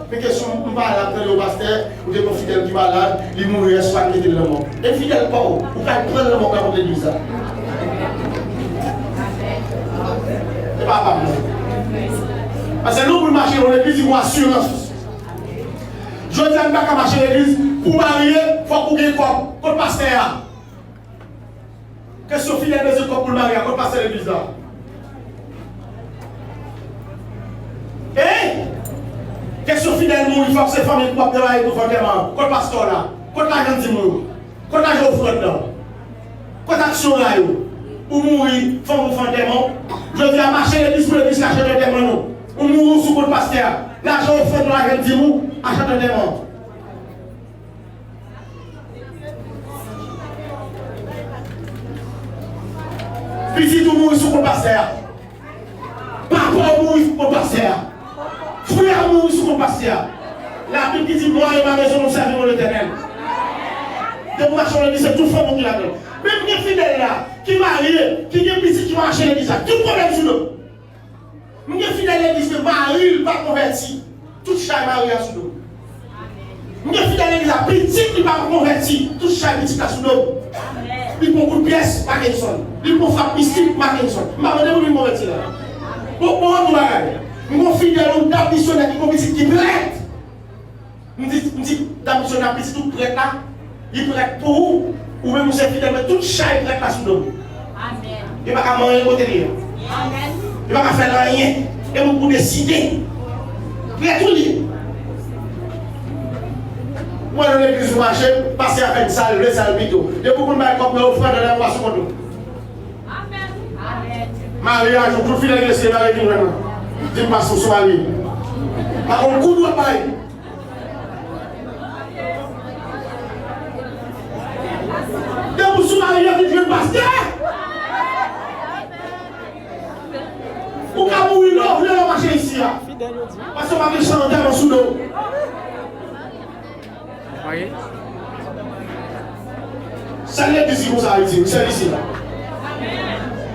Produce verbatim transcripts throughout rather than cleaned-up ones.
Men kesyon, m pa la tande yon pastè, ou te gen yon fidèl ki malad, li mouri, èske w al mete l nan mò? E fidèl pa w, ou pral pran l nan mò, ou pral pote legliz la. E pa pa m non. Paske lè yon moun mache nan legliz, li gon asirans. Jodi a, m pa ka mache legliz, pou w marye, fòk ou gen kòb. Kot pastè a? Kesyon fidèl bezwen kòb pou l marye a, kot pastè legliz la? Hein? Kesyon fidèl mouri, fòk se fanmi pou ap travay pou fè antèman an. Kot pastè w la? Kot lajan dim ou yo? Kot lajan ofrann nan? Kot aksyon w la yo? Ou mouri, fanmi w fè antèman w. Jodi a, mache legliz pou legliz ka chante antèman nou. Ou mouri, ou sou kont pastè a. Lajan ofrann nan, lajan dim ou, a chante antèman w. Pitit ou mouri sou kont pastè a. Papa w mouri sou kont pastè a. Frè w mouri sou kont pastè a. Labib ki di, moi et ma maison, nous servirons l'Éternel. Depi w mache nan legliz, se tout fanmi w ki ladan l. Menm gen fidèl la, ki marye, ki gen pitit ki mache nan legliz la, tout pwoblèm sou do. M gen fidèl legliz ke mari l pa konvèti, tout chay mari a sou do. M gen fidèl legliz la, pitit li pa konvèti, tout chay pitit la sou do. Li pran kout pyès, pa gen son. Li pran frap mistik, pa gen son. M pa mande pou li konvèti la. Bon, bon, bon bagay. M gon fidèl, yon dam misyonè ki gon pitit ki prèt. M di, m di, dam misyonè a, pitit ou prèt la, li prèt pou ou, ou menm ou se fidèl, men tout chay prèt la sou do w. Amèn. Yo pa ka manyen kote li ye. Amèn. Yo pa ka fè l anyen. E ou pou deside. Prèt ou li ye. Mwen nan legliz ou mache, pastè a fè m sa l vle, sa l pito. Depi pou l bay kòb nan ofrann nan, ou pa sou kont ou. Amèn. Amèn. Maryaj ou, tout fidèl ki rete marye vin jwenn mwen. Di m pastè w sou marye. Pa konn kout w ap bay. Depi w sou marye, vin jwenn pastè. Ou ka mouri lè w vle lè w mache isi a. Paske w pa gen chan antèman sou do w. Sèl legliz ki konsa Ayiti, wi, sèl isi la.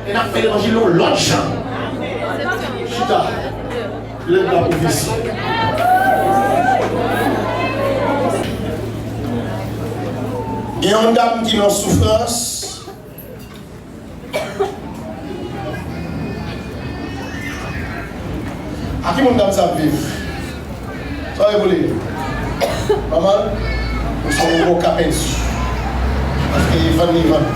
E n ap fè levanjil yon lòt jan. Chita. Lè n ap pwofesi. Gen yon dam ki nan soufrans. A ki moun dam sa ap viv? Sa w ye pou li? Manman l? Ou se yon gwo kapèdi. Paske li vann, li vann.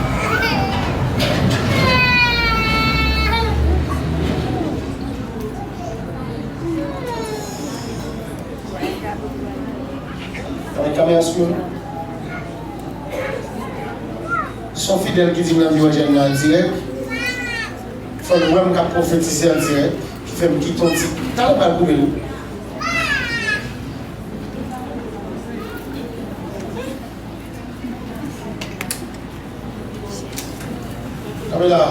Sa met kamera sou yo, non? Se yon fidèl ki di m l ap viv an dirèk. Fò l wè m k ap pwofetize an dirèk, ki fè m kite yon ti, talè m pral goumen l wi. Kanpe la.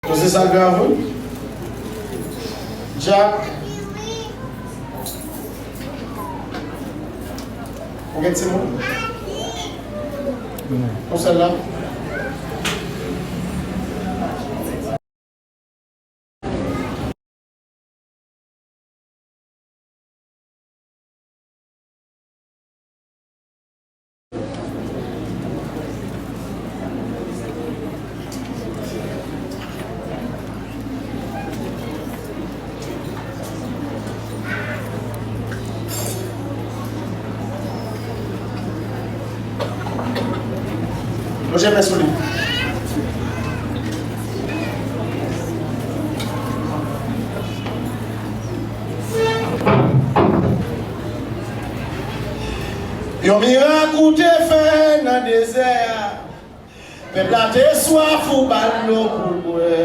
Dosye sa grav wi. Jack. Ou gen timoun? Ou sèl la? Loje men sou li. Yon mirak ou te fè nan dezè a. Pèp la te swaf, ou ba l dlo pou l bwè.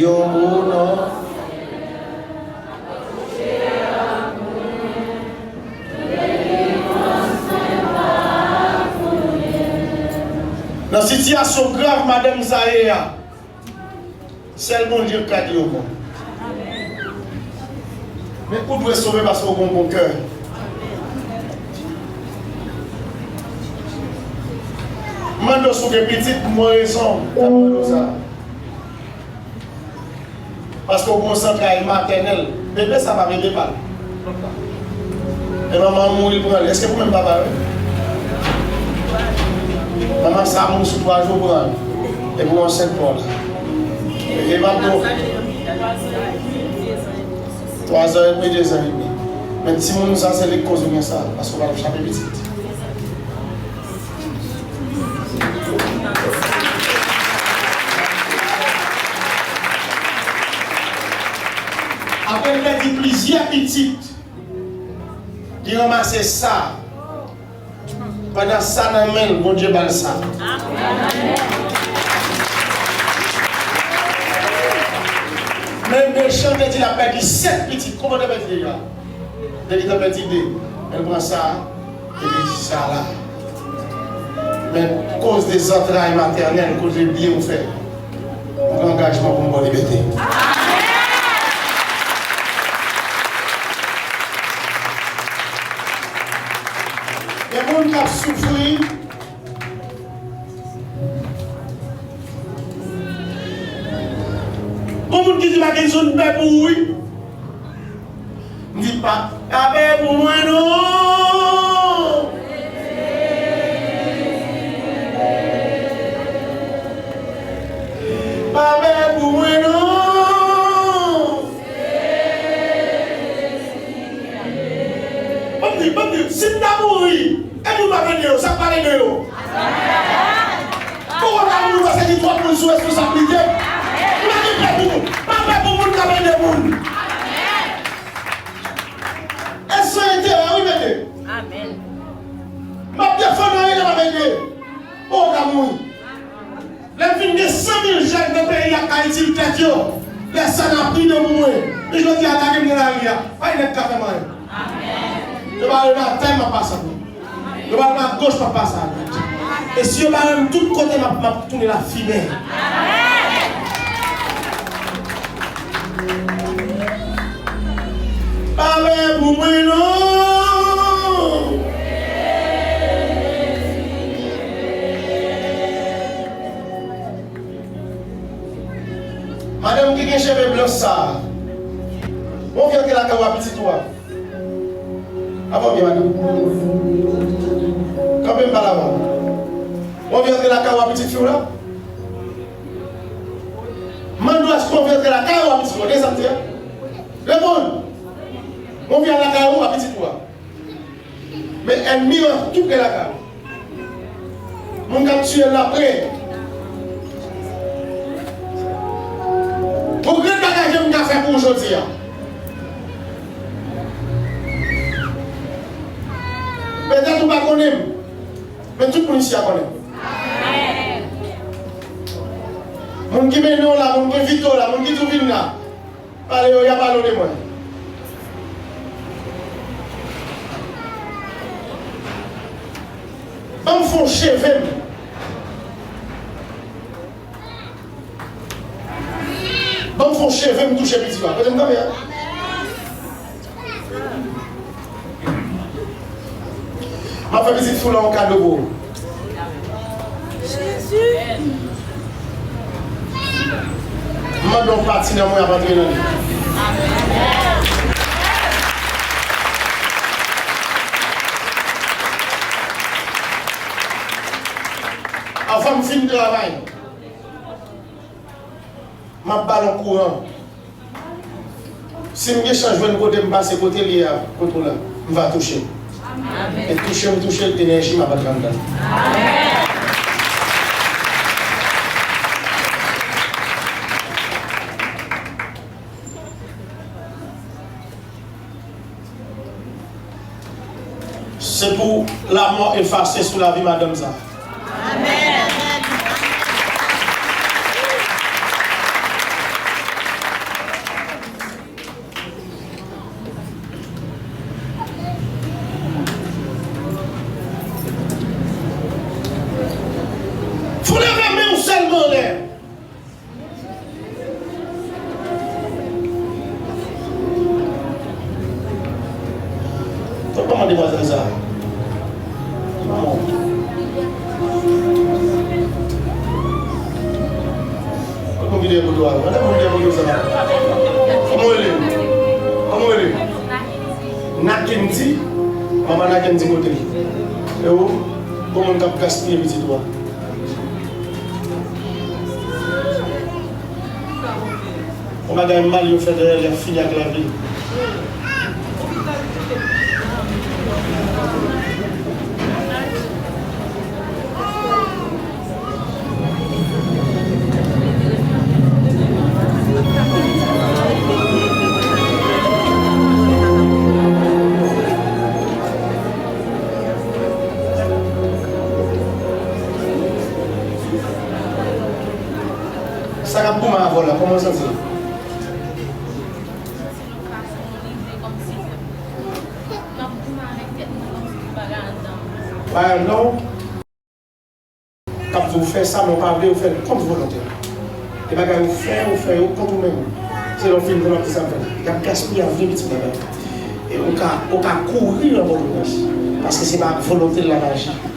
Yon bon non. Nan sitiyasyon grav madanm sa ye a, sèl Bondye k ka di yo bon. Men ou dwe sove paske w gen yon bon kè. M mande w si w gen pitit, m gon rezon m t ap mande w sa. Paske w gon zantray matènèl. Bebe sa pa bebe pa l. E manman an mouri, l pran l. Èske pou menm papa yo? Manman sa mouri sou twa jou, pran l. Epi w ansent pran l. E pa twò. Twa zan edmi, de zan edmi. Men timoun sa, se li k koz ou gen sa, paske w pa t ap chape pitit. Apre l pèdi plizyè pitit, li ranmase sa. Pandan sa nan men l, Bondye ba l sa. Men mechan te di l ap pèdi sèt pitit. Konbyen w te pèdi deja? Depi w te pèdi de, men l pran sa. Epi sa la. Men koz de zantray matènèl, koz de byen ou fè, m pran angajman pou m ba w libète. Gen moun k ap soufri. Gon moun ki di pa gen zòn pè pou ou wi. M di pa, pa pè pou mwen non. Pa pè pou mwen non. Ban m di, ban m di, si m ta mouri, e moun pa plenyen yo, sa k pale de yo? Poko ta mouri paske gen twòp moun sou responsablite. M pa gen pè pou moun. M pa pè pou moun k ap ede moun. E san enterè, wi, mesye. Amèn. M ap defann anyen lè m ap ede. Poko ta mouri. Lè m fin gen san mil jèn nan peyi a k ka itil tèt yo, lè sa n ap ri de pou mwen. Men jodi a, lage m nan lari a. Pa gen nèg k ka fè m anyen. Yo pa wè m atè, m ap pase atè. Yo pa wè m agoch, m ap pase adwat. E si yo pa wè m tout kote, m ap, m ap tounen lafimen. Pa pè pou mwen non. Madanm ki gen cheve blan sa a, w anvi antre lakay ou a pitit ou a? Apa w ye, madanm? Kanpe m pale avè w. W anvi antre lakay ou a pitit fi w la? M mande w, èske w anvi antre lakay ou a pitit ou a? Tande sa m di a. Reponn. W anvi al lakay ou a pitit ou a? Men ènmi an tou pre lakay ou. Moun k ap tiye l la pre. Gon grenn bagay ke m ka fè pou ou jodi a. Petèt ou pa konnen m, men tout moun isi a konnen m. Moun ki mennen w la, moun ki envite w la, moun ki di w vin la. Pale yo, y a pale w de mwen. Ban m fon cheve m. Ban m fon cheve m touche pitit la. Kote m kanpe a? M ap fè pitit fi w la yon kado pou ou. Jezi. M mande yon pati nan mwen ap antre nan li. Anvan m fin travay, m ap ba l yon kouran. Si m gen chans jwenn kote m pase, kote l ye a, kote w la, m va touche l. E touche m touche l, enèji m ap antre anndan l. Se pou lanmò efase sou lavi madanm sa. Fò w leve men w sèlman anlè. Fò w pa mande demwazèl sa. Non. Kote w al? Gade moun gen kote sa. Kòman w rele? Kòman w rele? Nakendi. Manman Nakendi kote l? E ou? Bon moun k ap gaspiye pitit ou a. Yon bagay mal yo fè dèyè l, y ap fini ak lavi l. Sa k ap goumen avè w la, kòman w santi l? Bagay non. K ap di w fè sa, men w pa vle, w fè l kont volonte. E bagay ou fè, ou fè yo kont ou menm. Se lè w fin pran, w ap di sa m fè. Y ap gaspiye avni pitit mwen. E ou ka, ou ka kouri nan Pòtoprens. Paske se pa ak volonte l l ap aji.